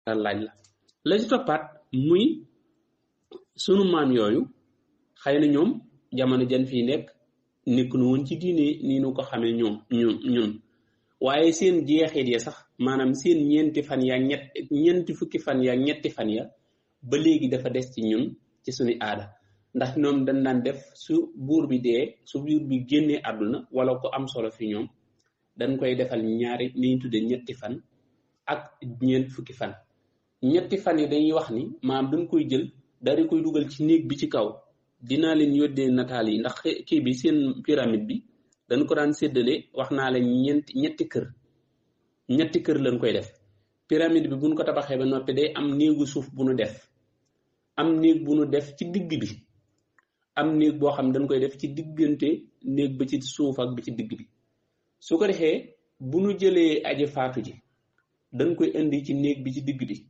laaj la ci toppaat muy sunu maam yooyu xëy na ñoom jamono jan fii nekk nu woon ci diine nii nu ko xamee ñun waaye seen jeexit ya sax maanaam seen ñeenti fukki fan ya ñetti fan ya ba léegi dafa des ci ñun ci suñu aada ndax ñoom dañ daan def su buur bi génnee àdduna wala ko am solo fi ñoom dañ koy defal ñaari li ñu tudde ñetti fan ak ñeent fukki fan ñetti fan yi dañuy wax ni maanaam dañ koy jël dari koy dugal ci néeg bi ci kaw dinaa leen yóddee nataal yi ndax kii bi seen pyramide bi dañ ko daan séddale wax naa la ñetti kër lañ koy def pyramide bi buñ ko tabaxee ba noppi day am néegu suuf bu nu def am néeg bu nu def ci digg bi am néeg boo xam dañ koy def ci diggante néeg ba ci suuf ak bi ci digg bi su ko defee bu nu jëlee aji faatu ji dañ koy indi ci néeg bi ci digg bi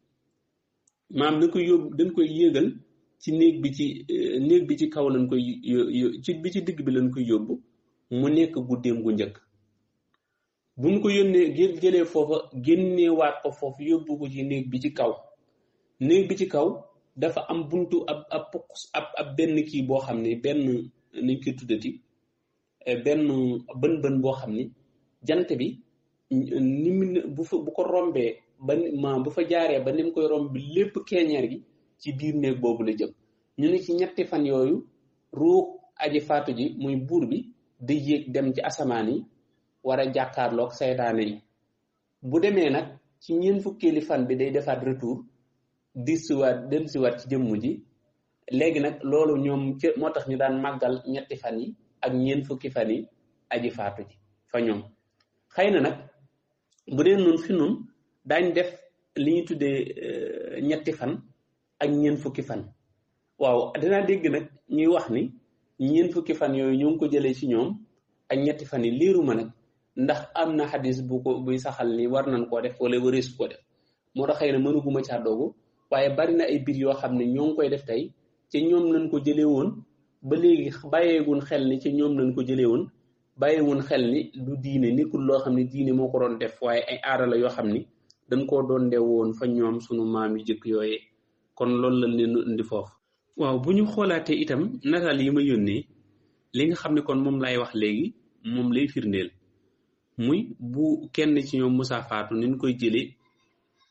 maam dañ koy yéegal ci néeg bi ci kaw lañ koy bi ci digg bi lañ koy yóbbu mu nekk guddeem gu njëkk bu ñu ko jëlee foofa génneewaat ko foofu yóbbu ko ci néeg bi ci kaw dafa am buntu ab benn kii boo xam ne benn nañ koy tuddati benn bën boo xam ni jant bi ni mu bu ko rombee bu fa jaaree ba ni mu koy romb lépp keñeer gi ci biir néeg boobu la jëm ñu ne ci ñetti fan yooyu ruug aji faatu ji muy buur bi di yéeg dem ci asamaan yi war a jàkkaarloog saytaane yi bu demee nag ci ñeent fukkeeli fan bi day defaat retour dellusiwaat ci jëmm ji léegi nag loolu ñoom moo tax ñu daan màggal ñetti fan yi ak ñeent fukki fan yi aji faatu ji fa ñoom xëy na nag bu dee nun fi nun daañ def li ñu tuddee ñetti fan ak ñeent fukki fan waaw dinaa dégg nag ñuy wax ni ñeent fukki fan yooyu ñu ngi ko jëlee ci ñoom ak ñetti fan yi liiruma nag ndax am na xadis buy saxal ni war nañ koo def wala wareesu ko def moo tax xëy na mënuguma caa doogu waaye bari na ay biir yoo xam ne ñoo ngi koy def tey ci ñoom lañ ko jëlee woon ba léegi bàyyeegun xel ni ci ñoom lañ ko jëlee woon bàyyeegun xel ni du diine nekkul loo xam ne diine moo ko doon def waaye ay aada la yoo xam ni dañ koo doon de woon fa ñoom sunu maam yu jëkk yooyee kon loolu lañ leen indi foofu. waaw bu ñu xoolaatee itam nataal yi ma yónnee li nga xam ne kon moom lay wax léegi moom lay firndeel muy bu kenn ci ñoom Musaa faatu ni ñu koy jëlee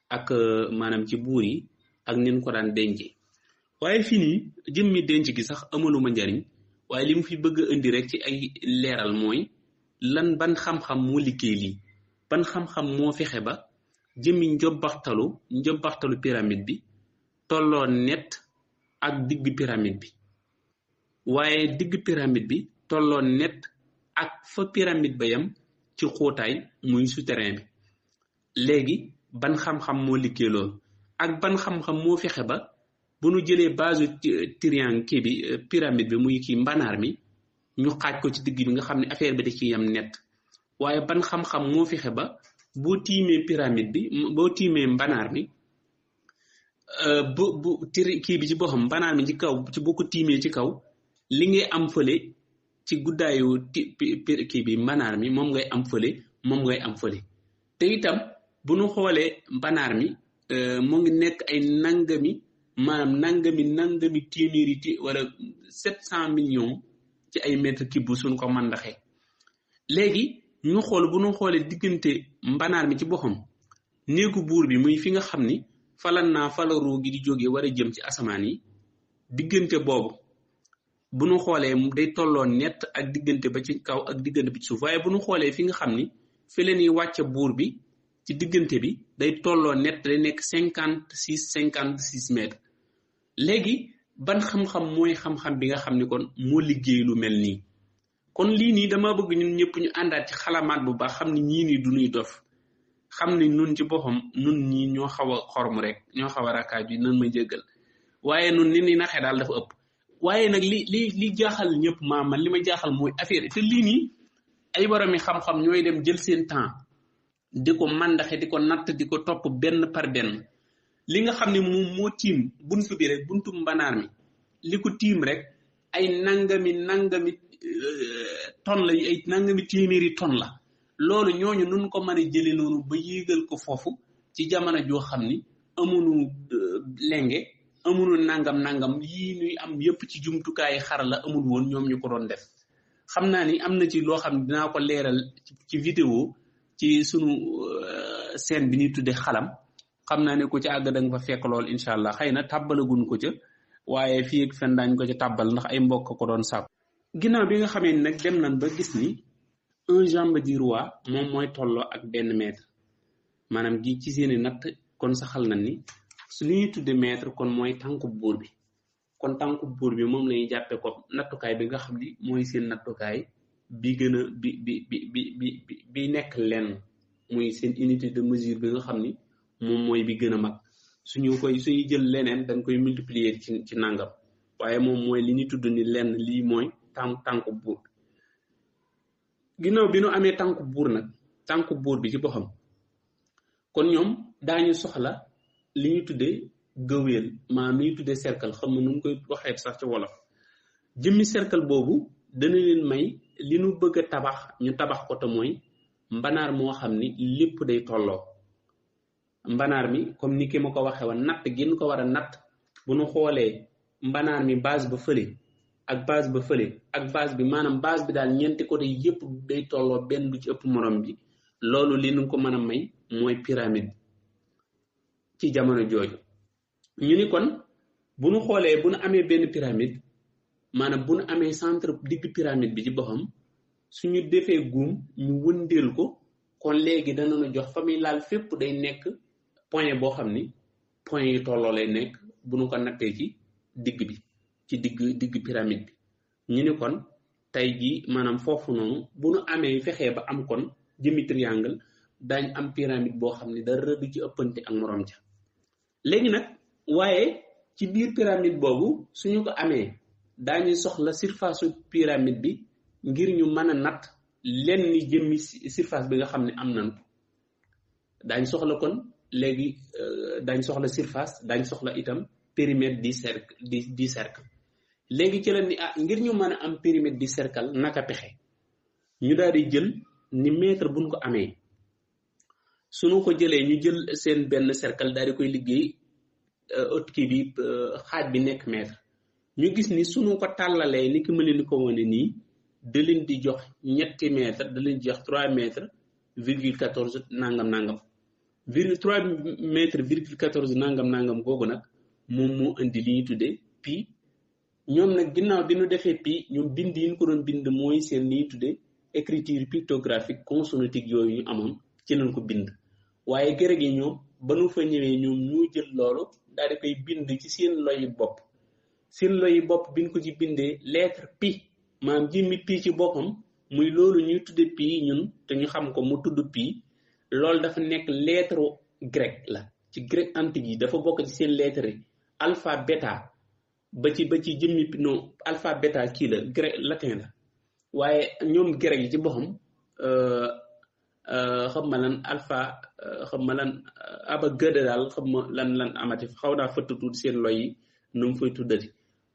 ak maanaam ci buur yi ak ni ñu ko daan dencee waaye fii nii jëmmi denc gi sax amaluma njariñ waaye li mu fi bëgg a indi rek ci ay leeral mooy ban xam-xam moo liggéey lii ban xam-xam moo fexe ba jëmmi njobbaxtalu pyramide bi tolloo net ak digg pyramide bi waaye digg pyramide bi tolloo net ak fa pyramide ba yam ci xóotaay muy souterrain bi léegi ban xam-xam moo liggéey loolu ak ban xam-xam moo fexe ba bu nu jëlee base triangle kii bi pyramide bi muy kii mbanaar mi ñu xaaj ko ci digg bi nga xam ne affaire bi da ci yam net waaye ban xam-xam moo fexe ba boo tiimee pyramide bi boo tiimee mbanaar mi kii bi ci boppam mbanaar mi ci kaw ci boo ko tiimee ci kaw li ngay am fële ci guddaayu kii bi mbanaar mi moom ngay am fële te itam bu nu xoolee mbanaar mi mu ngi nekk ay nangami téeméeri wala 700 millions ci ay mètres cube suñ ko mandaxee léegi ñu xool bu ñu xoolee diggante mbanaar mi ci boppam néegu buur bi muy fi nga xam ni fala ruu gi di jógee war a jëm ci asamaan yi diggante boobu bu ñu xoolee day tolloo net ak diggante ba ci kaw ak diggante bi ci suuf waaye bu ñu xoolee fi nga xam ni fi leen yi wàcce buur bi ci diggante bi day tolloo net day nekk 56 mètres léegi ban xam-xam mooy xam-xam bi nga xam ni kon moo liggéey lu mel nii kon lii nii dama bëgg ñun ñëpp ñu àndaat ci xalamaat bu baax xam ni ñii nii du ñuy dof xam ni nun ci boppam nun ñii ñoo xaw a xorm rek ñoo xaw a rakkaaj bi nan ma jéggal waaye nun ni naxee daal dafa ëpp waaye nag li jaaxal ñëpp man li ma jaaxal mooy affaire te lii nii ay boromi xam-xam ñooy dem jël seen temps di ko mandaxe di ko natt di ko topp benn par benn li nga xam ne moom moo tiim buntu bi rek buntu mbanaar mi li ko tiim rek ay nangami ton la ay nangami téeméeri ton la loolu ñooñu nun ko mën a jëlee noonu ba yéegal ko foofu ci jamono joo xam ni amuñu lenge amuñu nangam yii ñuy am yëpp ci jumtukaay xarala amul woon ñoom ñu ko doon def xam naa ni am na ci loo xam ne dinaa ko leeral ci vidéo ci sunu scène bi ñuy tuddee xalam xam naa ne ku ci àgg da nga fa fekk lool incha allah xëy na tàbbalaguñ ko ca waaye fii ak fen daañ ko ca tàbbal ndax ay mbokk ko doon sàkku ginnaaw bi nga xamee ni nag dem nañ ba gis ni un jambe du roi moom mooy tolloo ak 1 mètre maanaam gi ci seeni natt kon saxal nañ ni su li ñuy tuddee mètre kon mooy tànku buur bi kon tànku buur bi moom lañuy jàppee ko nattukaay bi nga xam ni mooy seen nattukaay bi gën a bi nekk lenn muy seen unité de mesure bi nga xam ni moom mooy bi gën a mag suñuy jël leneen dañ koy multiplier ci nangam waaye moom mooy li ñu tudd ni lenn lii mooy tànku buur ginnaaw bi nu amee tànku buur nag tànku buur bi ci boppam kon ñoom daañu soxla li ñu tuddee gëwéel maanaam li ñu tuddee cercle xam nga nu mu koy waxee sax ci wolof jëmmi cercle boobu dana leen may li nu bëgg a tabax ñu tabax ko te mooy mbanaar moo xam ni lépp day tolloo mbanaar mi comme ni ki ma ko waxee woon natt gi ñu ko war a natt bu nu xoolee mbanaar mi base ba fële ak base ba fële ak base bi maanaam base bi daal ñeenti côté yépp day tolloo benn du ci ëpp morom bi loolu li nu ko mën a may mooy pyramide ci jamono jooju ñu ni kon bu nu xoolee bu nu amee benn pyramide maanaam bu nu amee centre digg pyramide bi ci boppam suñu defee guum ñu wëndeel ko kon léegi danañu jox fa muy laal fépp day nekk point boo xam ni point yu tolloo lay nekk bu nu ko nattee ci digg bi ci digg pyramide bi ñu ni kon tey jii maanaam foofu noonu bu nu amee fexee ba am kon jëmi triangle daañ am pyramide boo xam ni dara du ci ëppante ak morom ja léegi nag waaye ci biir pyramide boobu suñu ko amee daañu soxla surface pyramide bi ngir ñu mën a natt lenn jëmmi surface bi nga xam ne am nañ ko daañ soxla kon léegi daañ soxla surface daañ soxla itam périmètre di cercle léegi ci la ni ngir ñu mën a am périmètre di cercle naka pexe ñu daal di jël ni mètre buñ ko amee suñu ko jëlee ñu jël seen benn cercle daal di koy liggéey kii bi xaaj bi nekk mètre ñu gis ni suñu ko tàllalee ni ki ma leen ko wane nii da leen di jox 3 mètres da leen di jox 3 mètres virgule 14 nangam 3 mètres virgule 14 nangam googu nag moom moo indi li ñuy tuddee pi ñoom nag ginnaaw bi ñu defee pi ñoom bind yi ñu ko doon bind mooy seen li ñuy tuddee écriture pictographique consonantique yooyu ñu amoon ci lañ ko bind waaye grec yi ñoom ba nu fa ñëwee ñoom ñoo jël loolu daal di koy bind ci seen loyu bopp biñ ko ci bindee lettre pi maanaam jëmmi pi ci boppam muy loolu ñuy tudde pi ñun te ñu xam ko mu tudd pi loolu dafa nekk lettre grec la ci grec antique yi dafa bokk ci seen lettre yi alpha bêta ba ci jëmmi non alpha bêta kii la grec latin la waaye ñoom grec yi ci boppam xam ma lan alpha xam ma lan aba gëda daal xam ma lan amati xaw naa fëtt tuuti seen loy yi nu mu fay tuddati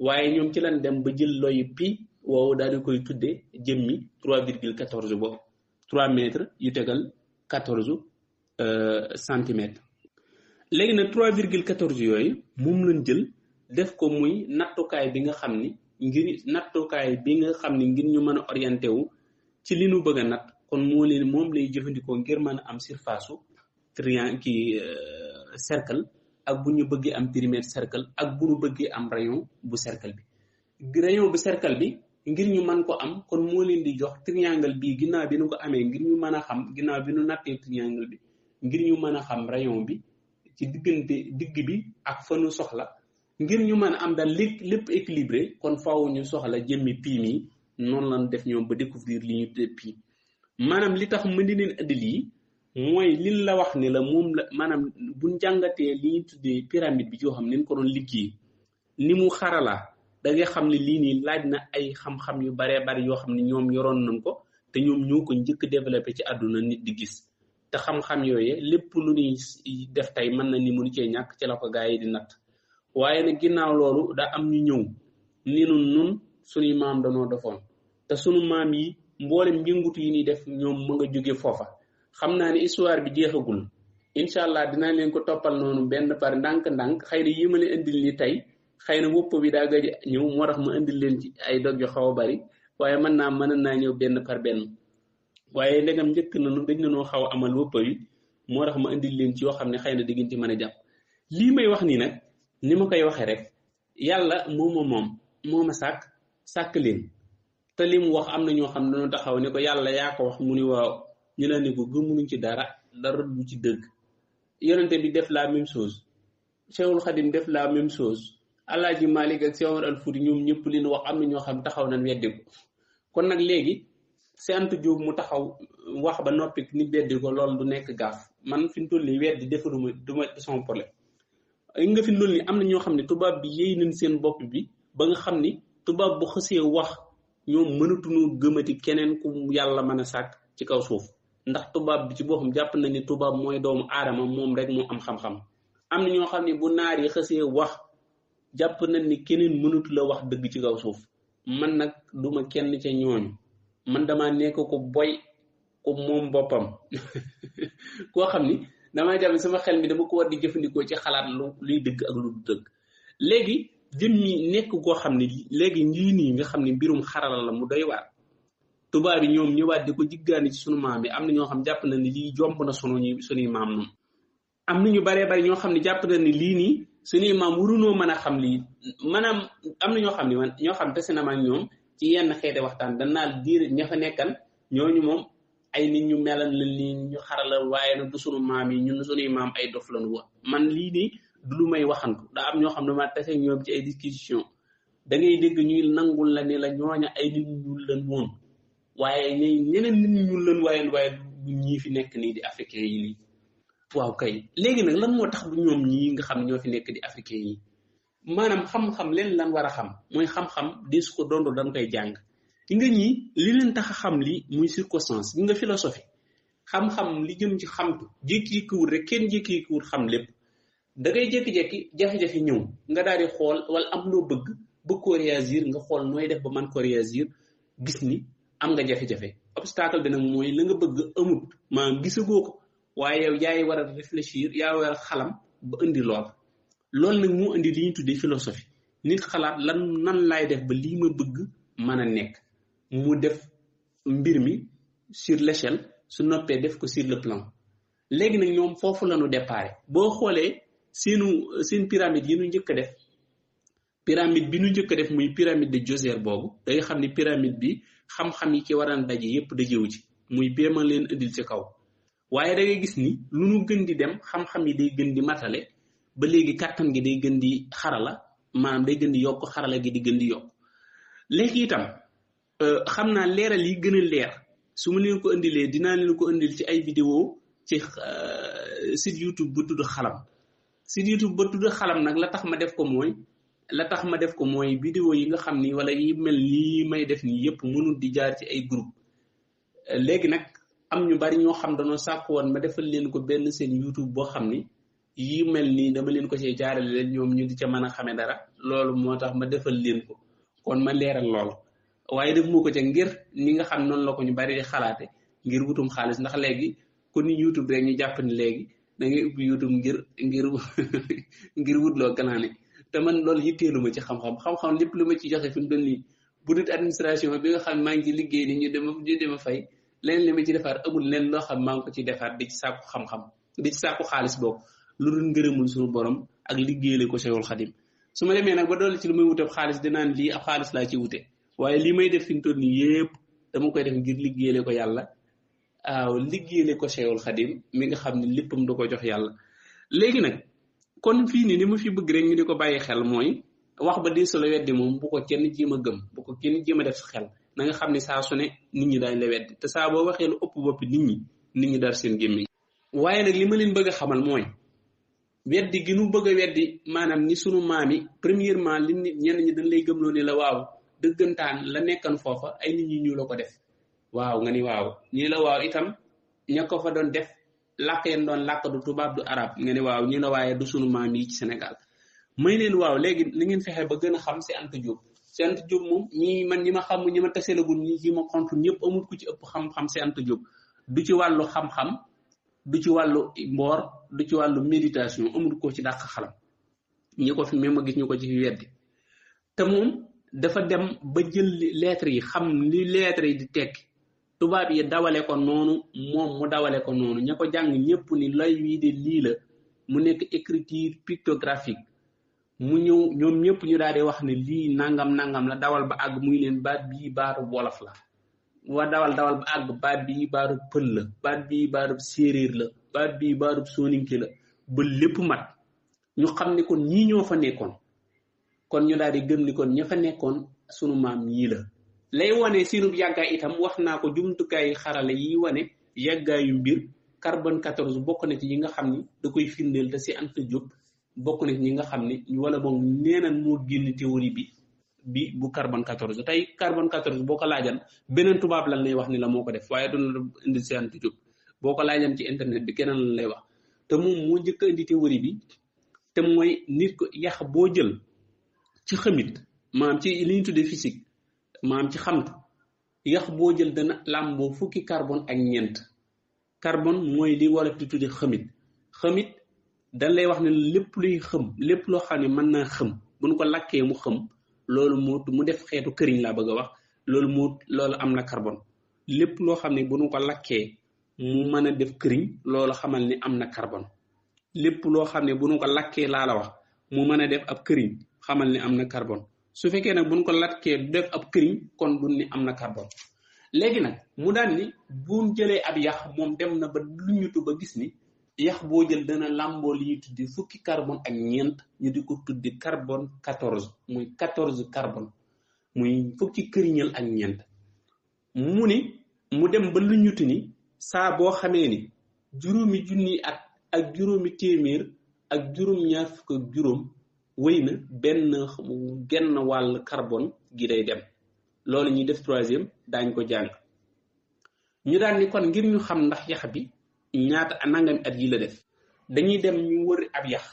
waaye ñoom ci lan dem ba jël loyu pi woowu daal di koy tudde jëmmi 3,14 boobu 3 mètres yu tegal 14 centimètres léegi nag 3,14 yooyu moom lañ jël def ko muy nattukaay bi nga xam ni ngir ñu mën a orienté wu ci li nu bëgg a natt kon moom lay jëfandikoo ngir mën a am surface su triangle cercle ak bu ñu bëggee am périmètre cercle ak bu ñu bëggee am rayon bu cercle bi rayon bu cercle bi ngir ñu mën ko am kon moo leen di jox triangle bii ginnaaw bi nu ko amee ngir ñu mën a xam ginnaaw bi nu nattee triangle bi ngir ñu mën a xam rayon bi ci diggante digg bi ak fa nu soxla ngir ñu mën a am daal lépp équilibré kon faaw ñu soxla jëmmi pi mi noonu lañ def ñoom ba découvrir li ñu tuddee pi maanaam li tax mën di leen indi lii mooy liñ la wax ni la moom la maanaam buñ jàngatee li ñu tuddee pyramide bi yoo xam ne ni ko doon liggéey ni mu xaralaa da nga xam ne lii nii laaj na ay xam-xam yu baree bari yoo xam ne ñoom yoroon nañ ko te ñoom ñoo ko njëkk développé ci àdduna nit di gis te xam-xam yooyu lépp lu ñuy def tey mën na ni mënu cee ñàkk ci la ko gaa yi di natt waaye nag ginnaaw loolu daa am ñu ñëw ni nun suñuy maam danoo defoon te sunu maam yi mboolem yëngutu yi ñuy def ñoom ma nga jóge foofa xam naa ne histoire bi jeexagul incha allah dinaa leen ko toppal noonu benn par ndànk-ndànk xëy na yi ma leen indil ni tey xëy na wopp bi daa gëj ñëw moo tax ma indil leen ci ay dog yu xaw a bari waaye mën naa ñëw benn par benn waaye ndegam njëkk nañu dañ nañoo xaw a amal wopp bi moo tax ma indil leen ci yoo xam ne xëy na di ngeen ci mën a jàpp lii may wax nii nag ni ma koy waxee rek yàlla moo ma sàkk leen te li mu wax am na ñoo xam ne dañoo taxaw ne ko yàlla yaa ko wax mu ni waaw ñu la ne ko gëmuñu ci dara du ci dëgg yonente bi def la même chose Cheikhul Khadim def la même chose Alaaji Malik ak Cheikh Omar Al Fouti ñoom ñëpp li ñu wax am na ñoo xam taxaw nañ weddi ko kon nag léegi sant Jóob mu taxaw wax ba noppi ni weddi ko loolu du nekk gaaf man fi mu toll nii weddi defaluma duma son problème nga fi mu toll nii am na ñoo xam ne tubaab bi yéy nañ seen bopp bi ba nga xam ni tubaab bu xësee wax ñoom mënatuñu gëmati keneen ku yàlla mën a sàkk ci kaw suuf ndax tubaab bi ci boppam jàpp nañ ni tubaab mooy doomu aadama moom rek moo am xam-xam am na ñoo xam ne bu naar yi xësee wax jàpp nañ ni keneen mënatu la wax dëgg ci kaw suuf man nag duma kenn ca ñooñu man dama nekk ko boy ko moom boppam koo xam ni damay jàpp sama xel mi dama ko war di jëfandikoo ci xalaat luy dëgg ak lu du dëgg léegi jëm ñi nekk koo xam ne léegi lii nii nga xam ne mbirum xarala la mu doy waar tubaab yi ñoom ñëwaat di ko jiggaani ci sunu maam bi am na ñoo xam jàpp na ni lii jomb na sunuy maam noonu am na ñu baree bari ñoo xam ne jàpp na ni lii nii sunuy maam warunoo mën a xam lii maanaam am na ñoo xam ne man ñoo xam tase na ma ak ñoom ci yenn xeete waxtaan danaa diir ña fa nekkan ñooñu moom ay nit ñu melan la nii ñu xarala waaye nag du sunu maam yi ñun sunuy maam ay dof lañu woon man lii nii du lu may waxantu daa am ñoo xam ne ma tase ñoom ci ay discussion da ngay dégg ñuy nangul la ne la ñooña ay nit ñu leen woon waaye ñeneen nit ñu leen waaye du ñii fi nekk nii di africain yi nii waaw kay léegi nag lan moo tax du ñoom ñii nga xam ñoo fi nekk di africain yi maanaam xam-xam leen lan war a xam mooy xam-xam dis ko dondo dañ koy jàng li nga ñii li leen tax a xam li muy circonstance li nga philosophie xam-xam li jëm ci xamtu jékki-jékkiwut rek kenn jékki-jékkiwut xam lépp da ngay jékki-jékki jafe-jafe ñëw nga daal di xool wala am loo bëgg ko réagir nga xool nooy def ba man ko réagir gis ni am nga jafe-jafe obstacle bi nag mooy la nga bëgg amut maanaam gisagoo ko waaye yow yaay war a réfléchir yaa war a xalam ba indi loolu nag moo indi li ñuy tuddee philosophie nit xalaat nan laay def ba lii ma bëgg mën a nekk mu def mbir mi sur l'échelle su noppee def ko sur le plan léegi nag ñoom foofu la ñu déparé boo xoolee seen pyramide yi ñu njëkk a def pyramide bi ñu njëkk a def muy pyramide de Djoser boobu da nga xam ni pyramide bi xam-xam yi ci waran daje yépp dajewu ci muy béema leen indil ci kaw waaye da ngay gis ni lu nu gën di dem xam-xam yi day gën di matale ba léegi kàttan gi day gën di xarala maanaam day gën di yokk xarala gi di gën di yokk léegi itam xam naa leeral yi gën a leer su ma leen ko indilee dinaa leen ko indil ci ay vidéo ci site YouTube bu tudd xalam site YouTube ba tudd xalam nag la tax ma def ko mooy vidéo yi nga xam ni wala yi mel nii may def nii yépp mënul di jaar ci ay groupe léegi nag am ñu bari ñoo xam dañoo sàkk woon ma defal leen ko benn seen YouTube boo xam ni yi mel nii dama leen ko ci jaarale leen ñoom ñu di ca mën a xame dara loolu moo tax ma defal leen ko kon ma leeral loolu waaye def moo ko ca ngir ni nga xam noonu la ko ñu bari di xalaate ngir wutum xaalis ndax léegi ku ni YouTube rek ñu jàpp ni léegi da ngay ubbi YouTube ngir wutloo ganaane te man loolu yitteelu ma ci xam-xam lépp lu ma ci joxe fi mu doon nii bu dut administration bi nga xam maa ngi ci liggéey ni ñu dema fay leneen li ma ci defaat amul leen loo xam maa ngi ko ci defaat di ci sàkku xam-xam di ci sàkku xaalis boobu lu dul ngërëmul suñu borom ak liggéeyale ko Cheikhul Khadim su ma demee nag ba dolli ci lu may wute ab xaalis dinaan lii ab xaalis laa ci wute waaye lii may def fi mu toll nii yépp dama koy def ngir liggéeyale ko yàlla waaw liggéeyale ko Cheikhul Khadim mi nga xam ne léppam da ko jox yàlla léegi nag kon fii nii ni ma fi bëgg rek ñu di ko bàyyi xel mooy wax ba di solo weddi moom bu ko kenn jéem a gëm bu ko kenn jéem a def sa xel na nga xam ne saa su ne nit ñi daañ la weddi te saa boo waxee lu ëpp boppi nit ñi dar seen gémmiñ waaye nag li ma leen bëgg a xamal mooy weddi gi nu bëgg a weddi maanaam ni sunu maam yi premièrement li nit ñenn ñi dañ lay gëmloo ni la waaw dëggantaan la nekkan foofa ay nit ñi ñu la ko def waaw nga ni waaw ñii la waaw itam ña ko fa doon def làkk yeen doon làkk du tubaab du arab nga ni waaw ñi la waaye du sunu maam yi ci Sénégal may leen waaw léegi li ngeen fexe ba gën a xam si Anta Diop moom ñi ma xam ñi ma taselagul ñi ci ma xontu ñëpp amul ku ci ëpp xam-xam si Anta Diop du ci wàllu xam-xam du ci wàllu mboor du ci wàllu méditation amul ko ci dàq xalam ñi ko fi même gis ñu ko ci weddi te moom dafa dem ba jël lettres yi xam li lettres yi di tekki tubaab yi dawale ko noonu moom mu dawale ko noonu ña ko jàng ñëpp ni lay wii de lii la mu nekk écriture pictographique mu ñëw ñoom ñëpp ñu daal di wax ne lii nangam la dawal ba àgg muy leen baat bii baatu wolof la wa dawal ba àgg baat bii baatu pël la baat bii baatu séeréer la baat bii baatu soninke la ba lépp mat ñu xam ne kon ñii ñoo fa nekkoon kon ñu daal di gëm ni kon ña fa nekkoon sunu maam yii la lay wane sinub yàggaay itam wax naa ko jumtukaay xarale yi wane yàggaayu mbir carbone 14 bokk na ci yi nga xam ni da koy firndeel te si Anta Diop bokk na ci ñi nga xam ne wala boog neenan moo génn théorie bi bu carbone 14 tey carbone 14 boo ko laajan beneen tubaab lan lay wax ni la moo ko def waaye doon la indi si Anta Diop boo ko laajan ci internet bi keneen lan lay wax te moom moo njëkk a indi théorie bi te mooy nit ko yax boo jël ci xamit maanaam ci li ñu tuddee physique maanaam ci xamtu yax boo jël dana làmboo fukki carbone ak ñeent carbone mooy li wolof di tuddee xamit dañ lay wax ne lépp luy xëm lépp loo xam ne mën naa xëm bu ñu ko lakkee mu xëm loolu mu def xeetu këriñ laa bëgg a wax loolu am na carbone lépp loo xam ne bu ñu ko lakkee mu mën a def këriñ loolu xamal ni am na carbone lépp loo xam ne bu ñu ko lakkee laa la wax mu mën a def ab këriñ xamal ni am na carbone su fekkee nag bu ñu ko lakkee du def ab këriñ kon du ni am na carbone léegi nag mu daan ni bu jëlee ab yax moom dem na ba lu ñutu ba gis ni yax boo jël dana làmboo li ñuy tuddi fukki carbone ak ñeent ñu di ko tuddi carbone 14 muy 14 carbone muy fukki këriñal ak ñeent mu ni mu dem ba lu ñutu ni saa boo xamee ni juróomi junni at ak juróomi téeméer ak juróom-ñaar fukk ak juróom wéy na genn wàll carbone gi day dem loolu ñuy def troisième daañ ko jàng ñu daan ni kon ngir ñu xam ndax yax bi ñaata nangami at yi la def dañuy dem ñu wër ab yax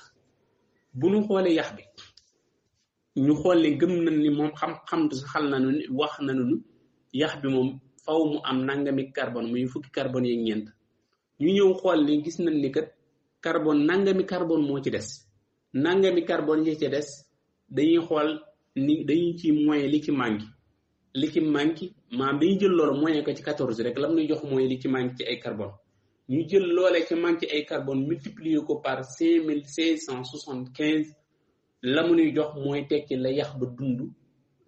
bu ñu xoolee yax bi ñu xoolee gëm nañ ni moom xam xal nañu ni wax nañu ni yax bi moom faw mu am nangami carbone muy fukki carbone yeeg ñeent ñu ñëw xool ni gis nañ ni kat carbone nangami carbone moo ci des nangami carbone yi ci des dañuy xool ni dañuy ci moyen li ci manqué maanaam dañuy jël loolu moyen ko ci 14 rek lam ñuy jox mooy li ci manqué ci ay carbone ñu jël loolee ci manqué ay carbone multiplier ko par 5575 la mu ñuy jox mooy tekki la yax ba dund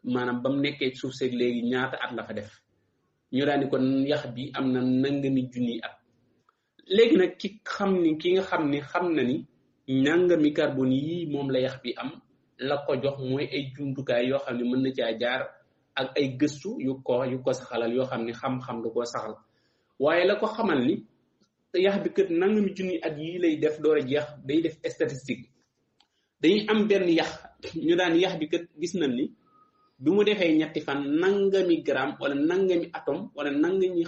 maanaam ba mu nekkee suuf seeg léegi ñaata at la fa def ñu daan ni kon yax bi am na nangami junni at léegi nag ki nga xam ni xam na ni nangami carbone yii moom la yax bi am la ko jox mooy ay jumtukaay yoo xam ne mën na caa jaar ak ay gëstu yu ko saxalal yoo xam ne xam-xam da koo saxal waaye la ko xamal ni yax bi kat nangami junni at yii lay def door a jeex day def statistique dañuy am benn yax ñu daan yax bi kat gis nañ ni bi mu defee ñetti fan nangami gramme wala nangami atome wala nangami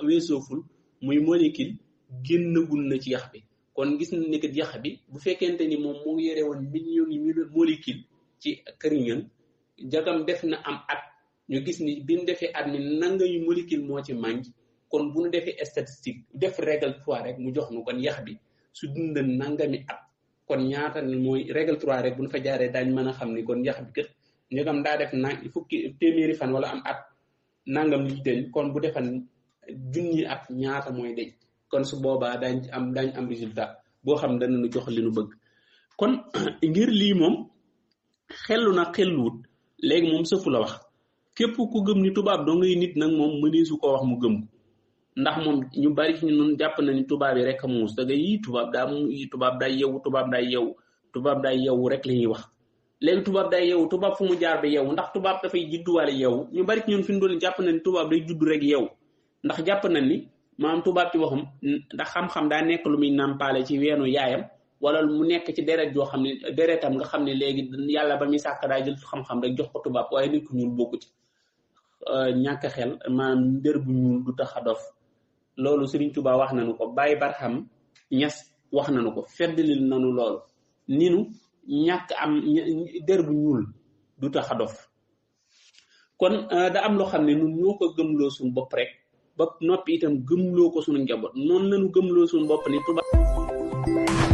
weesooful muy molécule génnagul na ci yax bi kon gis nañ ni kat yax bi bu fekkente ni moom moo yore woon millions yi molécule ci këriñal jagam def na am at ñu gis ni bi mu defee at ni nangami molécule moo ci manqué kon bu ñu defee statistique def règle 3 rek mu jox nu kon yax bi su dundan nangami at kon ñaata mooy règle 3 rek bu ñu fa jaaree daañ mën a xam ni kon yax bi kat njëgam daa def fukki téeméeri fan wala am at nangam li deñ kon bu defan junni at ñaata mooy deñ kon su boobaa daañ am résultat boo xam dana nu jox li nu bëgg kon ngir lii moom xellu na xelluwut léegi moom sëfu la wax képp ku gëm ni tubaab doo ngay nit nag moom mëneesu ko wax mu gëm ko ndax moom ñu bari ci ñun jàpp na ni tubaab yi rek a muus da nga yii tubaab day yeewu rek la ñuy wax léegi tubaab day yeewu tubaab fu mu jaar ba yeewu ndax tubaab dafay judduwaale yeewu ñu bari ci ñun fi mu doon jàpp na ni tubaab day judd rek yeewu ndax jàpp na ni maanaam tubaab ci waxam ndax xam-xam daa nekk lu muy nàmpaale ci weenu yaayam wala mu nekk ci deret joo xam ne deretam nga xam ne léegi yàlla ba muy sàkk daa jël xam-xam rek jox ko tubaab waaye nit ku ñuul bokku ci ñàkk xel maanaam ndër bu ñuul du tax a dof loolu Serigne Touba wax nañu ko Baye Barham Ñas wax nañu ko feddlil nañu loolu ninu ñàkk am der bu ñuul du tax a dof kon da am loo xam ne ñun ñoo ko gëmloo suñu bopp rek ba noppi itam gëmloo ko sunu njaboot noonu lañu gëmloo sunu bopp ni tubaab